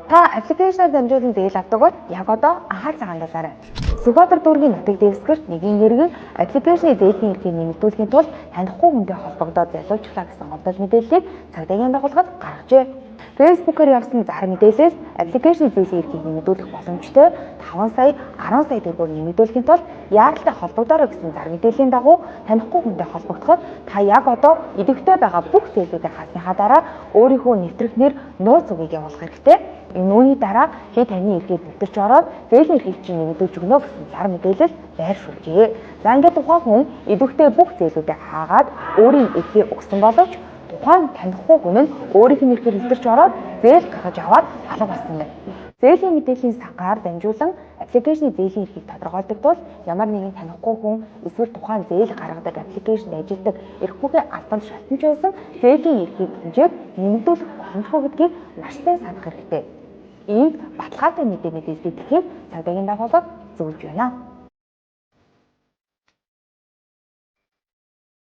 Та application аар дамжуулан зээл авдаг бол яг одоо анхаарал хандуулаарай. Сүхбаатар дүүргийн нутаг дэвсгэрт нэгэн иргэн application ы зээлийн эрхийг нэмэгдүүлэхийн тулд танихгүй хүнтэй холбогдоод залиулчихлаа гэсэн гомдол мэдээллийг цагдаагийн байгууллагад гаргажээ. Facebook-оор явсан зар мэдээлэлээс application ы зээлийн эрхийг нэмэгдүүлэх боломжтой 5 сая, 10 сая төгрөгөөр нэмэгдүүлэхийн тулд яаралтай холбогдоорой гэсэн зар мэдээллийн дагуу танихгүй хүнтэй холбогдоход та яг одоо идэвхтэй байгаа бүх зээлүүдээ хаасныхаа дараа өөрийнхөө нэвтрэх нэр, нууц үгийг явуулах хэрэгтэй. Энэ үүний дараа хий таны эрхээр нэвтэрч ороод зээлийн эрхийг чинь нэмэгдүүлж өгнө гэсэн зар мэдээлэл байршуулжээ. За, ингээд тухайн хүн идэвхтэй бүх зээлүүдээ хаагаад өөрийн эрхийг өгсөн боловч тухайн танихгүй хүн нь өөрийнх нь эрхээр нэвтэрч ороод зээл гаргаж аваад алга болсон байна. Зээлийн мэдээллийн сангаар дамжуулан application ы зээлийн эрхийг тодорхойлдог тул ямар нэгэн танихгүй хүн эсвэл тухайн зээл гаргадаг application д ажилладаг эрх бүхий албан тушаалтан ч байсан зээлийн эрхийг хэмжээг нэмэгдүүлэх боломжгүй гэдгийг маш сайн санах хэрэгтэй. Ийм баталгаатай мэдээ мэдээлэл тэтгэхийг цагдаагийн байгууллага зөвлөж байна.